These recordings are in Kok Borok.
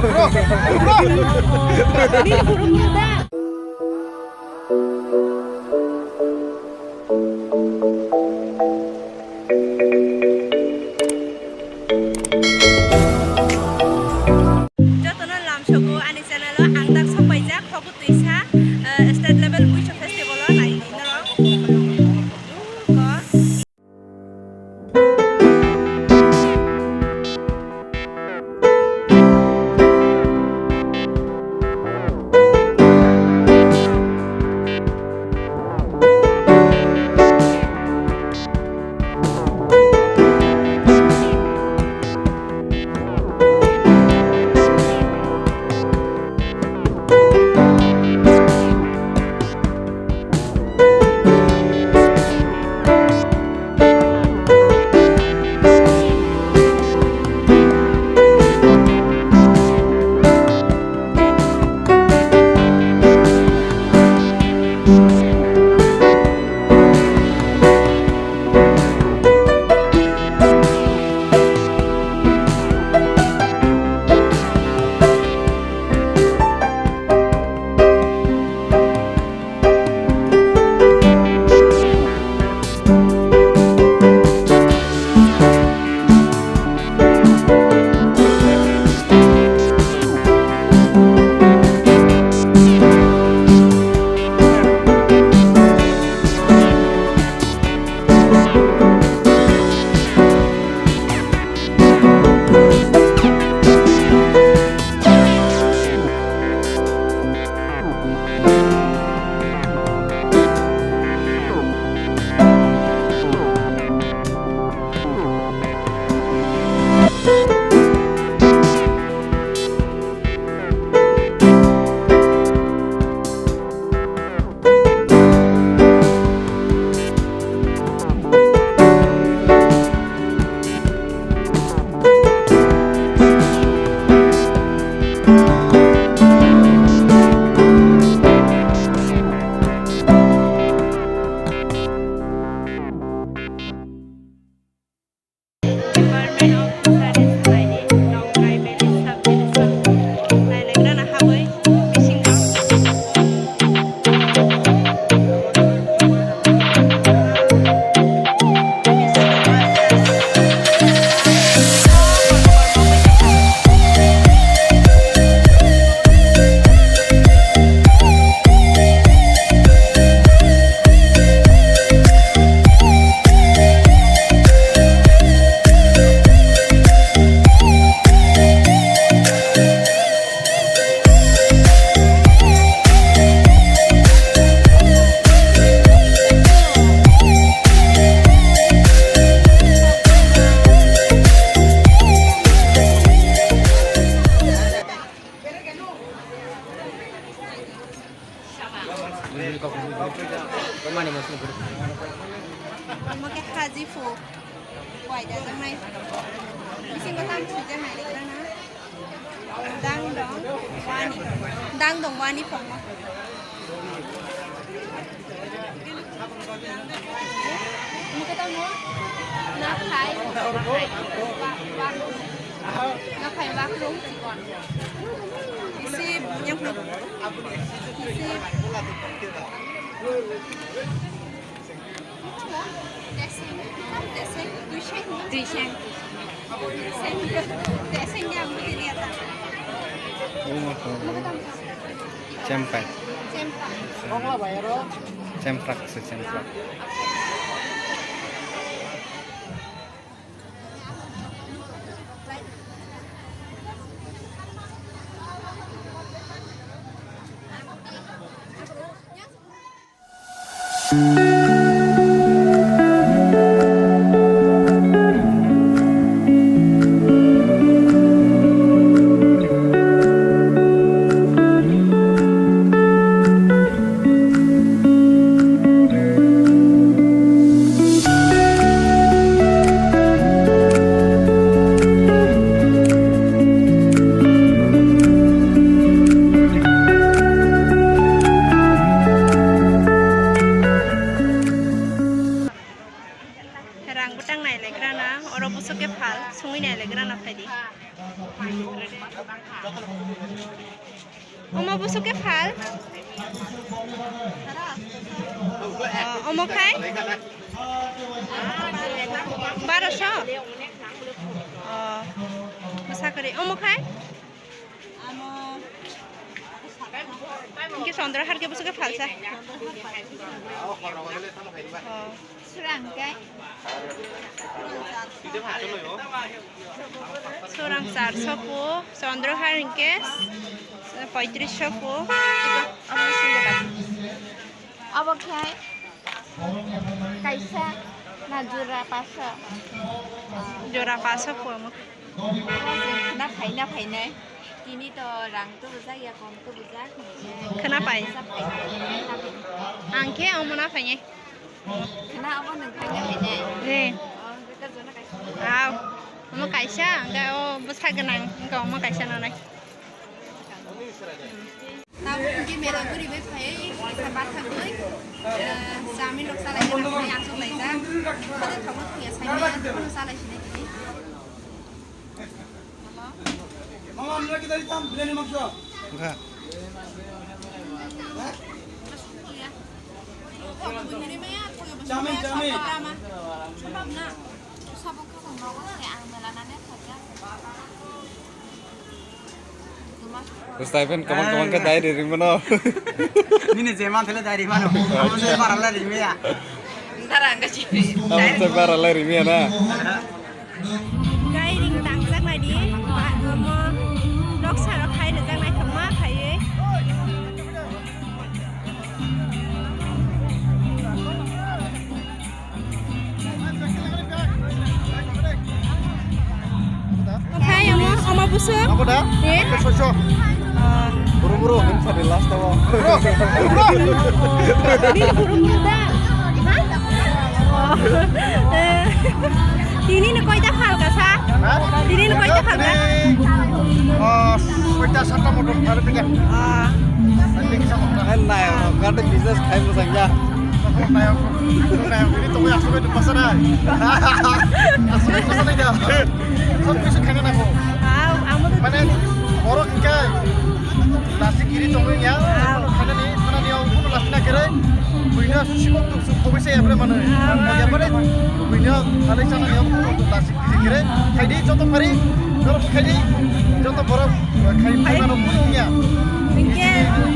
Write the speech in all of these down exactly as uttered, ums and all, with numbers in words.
Jotono lamsogo ani channel o, ang tak sok paijak, Khogutwisa, eh, state level Buicho festival o nai di norok. Department of Fisheries by the Nongrai Valley Sub-Division. Nailagrana habwi bisingo. Omo khe haji phu. Wai jajaknai. Bisingo tam swijak nai rikna na. Dang dong wani. Dang dong wani phongma. Omo khe tamo nakhai. Nakhai wakrung chikon. Isi bunyakno. Isi. Deseng, deseng, duiseng. Duiseng. Deseng, deseng yang begini ya, tak? Chempai. Chempai. Chemprak se, chemprak. Omo busu ke phal? Ah, omo khai? Barosho? Oh, sakri. Omo khai? Hingke Chandra har ke busu ke phalsa. Oh. Surang kai. Surang charso po, Chandra har hingke poitrisho po. Abo khai kaisa na jora paso. Jora paso po mo. Na phai na phai nai. Tini to rang to bujak ya kom to bujak. Khna pai. Ang khe omo na phai nai. Khna omo nang phai na phai nai. Re. Oh, better jona kaisa. Aw. Omo kaisa, ang khe o bwsa gwnang, ang khe omo kaisa nanai. Tabuk hwnkhe mela guribai phaiwi kaisa bathagwi, eh, chami rok chalaijak, achuk laijak. Hade tabuk phiya saimaya, phano chalai sinai tini. Mama, আমরা কি দাঁড়িয়ে থাম? বিরিয়ানি মাংস? হ্যাঁ। Chami, chami. Stipend kaman kaman khe dai ri rimano. Nini je man thele dai ri mano. Amo se bara la ri meya. Amo se bara la ri meya na. Gairing tangjak nai di. Omo noksa rok khai rijak nai thokma khaiwi. Othai omo, omo busu. Abo da? Eh? Abo da soso. Ah. Buru buru, him sari last abo. Buru, buru. Bini buru buru da. Ha? Oh. Eh. Tini ni koita phalka sa? Ha? Tini ni koita phalka? Tini, ah, soita satta motor phalka. Ah. Tini kisa motor. Eh, nai, gata business khai mo sangya. Nayok, nayok, ini tongwi aswk bai tongmasa nai. Aswk bai tongmasa nai da. Sob kisu khaina nango. Aw, amo to. Mane, borok hinkhe plastic giri tongwi ya. Aw. Khainani, khanani, o, plastic na kere. Buino sikok tuk suk khoboi se yapre mano. Aw. Yapre, buino alai chanani, o, plastic giri giri. Khaidi, joto phari, borok khaidi, joto borok. Khai phano phano phunukya. Hinkhe.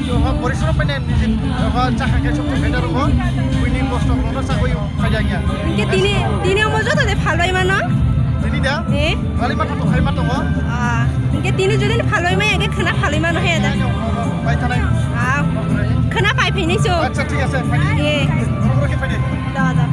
Joha porisrom paine niji, joha chakha khe sokto khaida rongo. Buini kosto kono sakoi khaida ya. Hinkhe tini, tini omo joto de phalbai mano? Tini da? Eh? Phalai ma tongo, khai ma tongo. Ah, hinkhe tini jodi phalbai ma, hinkhe khana phalai mano he da. Bai thanai. Ah, khana pai phini so. Acha, thik ase, phai. Eh. Borok khe phai de. Da, da.